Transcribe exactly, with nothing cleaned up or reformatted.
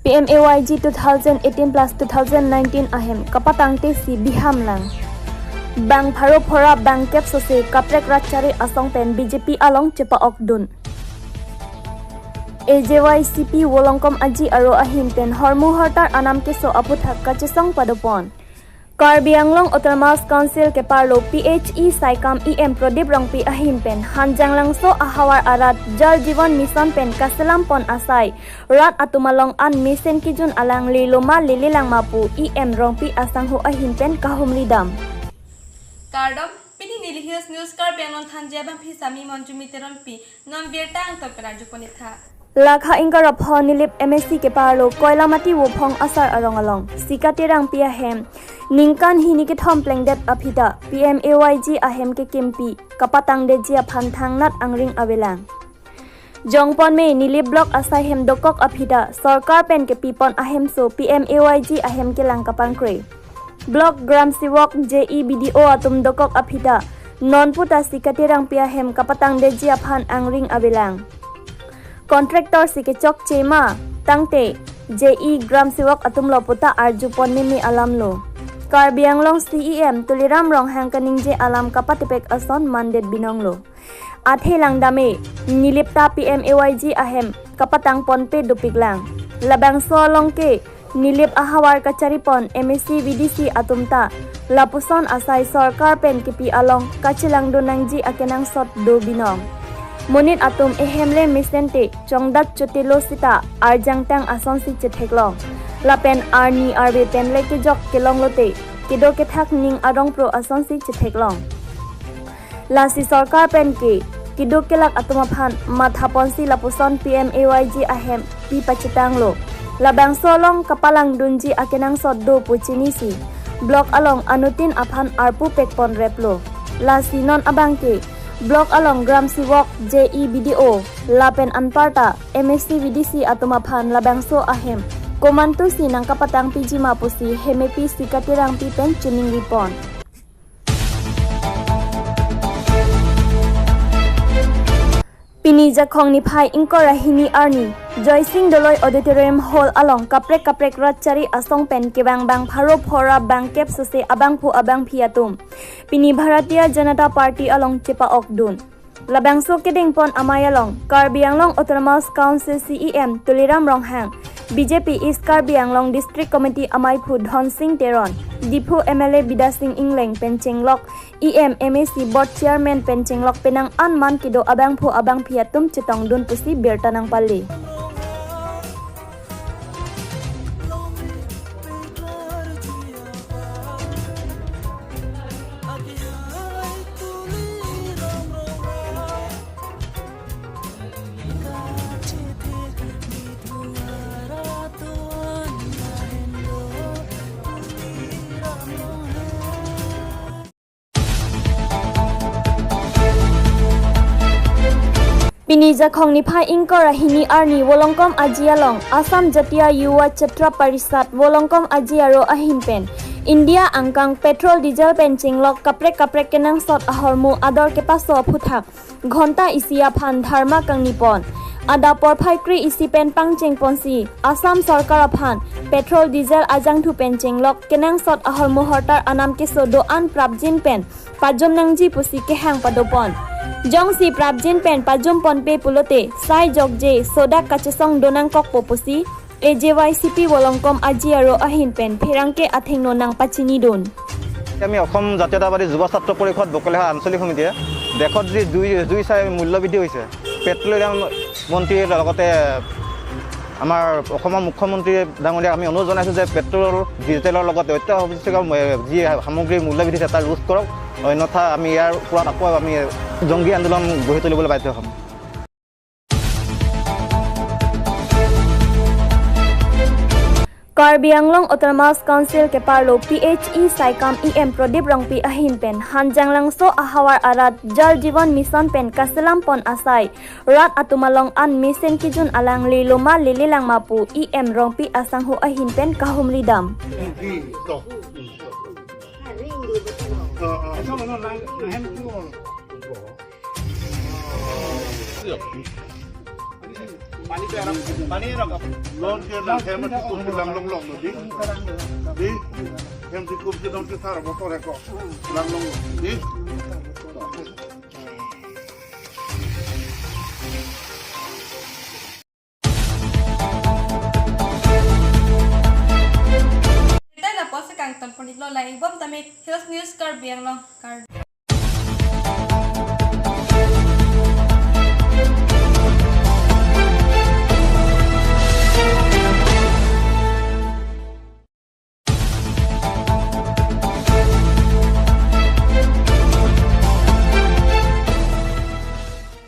P M A Y G two thousand eighteen plus two thousand nineteen ahem kapatangte si biham lang. Bang pharo phora bang kep sose kaprek rat chari asong pen B J P along chepa-okdun. A J Y C P Volongkom Aji aro ahin pen hormu hortar anam keso aphuthak kachesong padopon. Karbi Anglong Autonomous Council keparlo P H E saikam E M Pradip Rongpi ahin pen Hanjanglangso ahavar arat Jal Jeevan Mission pen kaselam pon asai rat atum along an mesen kejun alang leloma lelelang ma pu E M Rongpi asangho ahin pen kahumri dam. Kardom, pini Nilly Hills News Karbi Anglong thanji abangphi sami Monjumi Teronpi, non birta angton pen arjupon-iktha. Lakha ingkar ra pho Nilip M A C keparlo Koilamati Vophong asar arong along Sika Terangpi ahem ningkan hini kethom plengdet aphi ta P M A Y G ahem kekimpi kapatangdetji aphan thangnat angring avelang. Jongpon me Nilip Block asai hem dokok aphi ta sorkar pen kepipon ahemso P M A Y G ahem kelang kapangkre. Block Gram Sewok, J E, B D O atum dokok aphi ta non puta Sika Terangpi ahem kapatangdetji aphan angring avelang. Contractor si kechokche ma tangte J E, Gram Sewok atumlo puta arjupon meme alamlo. Karbi Anglong C E M Tuliram Ronghang kaningje alam kapatepek ason mandet binonglo. Athe langdam-e, Nilip ta P M A Y G ahem kapatangponpe dopiklang. Labangso along ke Nilip ahavar kacharipon M A C V D C atum ta lapuson asai sorkar pen kipi along kachelangdun nangji akenangsot do binong. Monit atum ehem le mesen te chongdat chotelo sita arjangtang asonsi chetheklong. Lapen arni arve pen le kejok kelonglote kedo kethak ning arongpro asonsi chetheklong. Lasi sorkar pen ke keduk kelak atum aphan mathaponsi lapuson P M A Y G ahem pi pachetanglo. Labangso along kapalangdunji akenangsot do pu chinisi Block along anuttin aphan arpu pekponreplo. Lasi non abang ke Block along Gram Sewok, J E, B D O lapen anparta M A C V D C atum aphan labangso ahem komantusi nangkapatangpiji ma pusi hemepi Sika Terangpi pen chiningripon. Pini Jakhong niphai ingkar ra hini arni Joysing Doloi Auditorium Hall along kaprek kaprek rat chari asong pen kevang bang pharo phora bang kep sose abangphu abangphi atum pini Bharatiya Janata Party along chepa-okdun. Labangso kedengpon amei along Karbi Anglong Autonomous Council C E M Tuliram Ronghang, B J P East Karbi Anglong District Committee ameiphu Dhonsing Teron, Diphu M L A Bidasing Engleng pen chenglok, E M, M A C Board Chairman pen chenglok penang an man kedo abangphu abangphi atum chetongdun pusi birta nangpale. Pini Jakhong niphai ingkar ra hini arni Volongkom Aji along Assam Jatiya Yuva Chatra Parishad Volongkom Aji aro ahin pen India angkang petrol diesel pen chenglok kaprek kaprek kenangsot ahormu ador kepaso aphuthak ghonta isi aphan dharma kangnipon. Adap porphai kre-isi pen pangchengponsi Assam sorkar aphan petrol diesel ajangthu pen chenglok kenangsot ahormu hortar anam keso do-an prapjin pen pajom nangji pusi kehang padopon. Jongsi prapjin pen pajomponpe pulote sai jokje sodak kachesong do nangkokpo pusi A J Y C P Volongkom Aji aro ahin pen pherangke athengno nangpachinidun. আমি অসম জাতীয়তাবাদী যুৱ ছাত্ৰ পৰিষদ বকলেহা আঞ্চলিক সমিতিয়ে দেশত যি জুই, জুই চাই মূল্যবৃদ্ধি হৈছে, পেট্ৰলিয়াম মন্ত্ৰীৰ লগতে আমাৰ অসমৰ মুখ্যমন্ত্ৰী ডাঙৰীয়াক আমি অনুৰোধ জনাইছোঁ যে পেট্ৰল, ডিজেলৰ লগতে অত্যাৱশ্যকীয়, এ, যি সামগ্ৰীৰ মূল্যবৃদ্ধি হৈছে, তাৰ ৰোধ কৰক, অন্যথা আমি ইয়াৰ ওপৰত আকৌ আমি জংগী আন্দোলন গঢ়ি তুলিবলৈ বাধ্য হ'ম। Karbi Anglong Autonomous Council keparlo P H E saikam E M Pradip Rongpi ahin pen Hanjanglangso ahavar arat Jal Jeevan Mission pen kaselam pon asai rat atum along an mesen kejun alang leloma lelelang ma pu E M Rongpi asangho ahin pen kahumri dam. Pani ke aram, pani aram. Non ke nangkhem ati kum ke langlong long lo dei. Dei. Hem si kum ke non ke sar motor he ko. Langlong lo dei. Tangte lapuson kangton pon-iklo, lang-ik bom tame Hills News Karbi Anglong, kardom.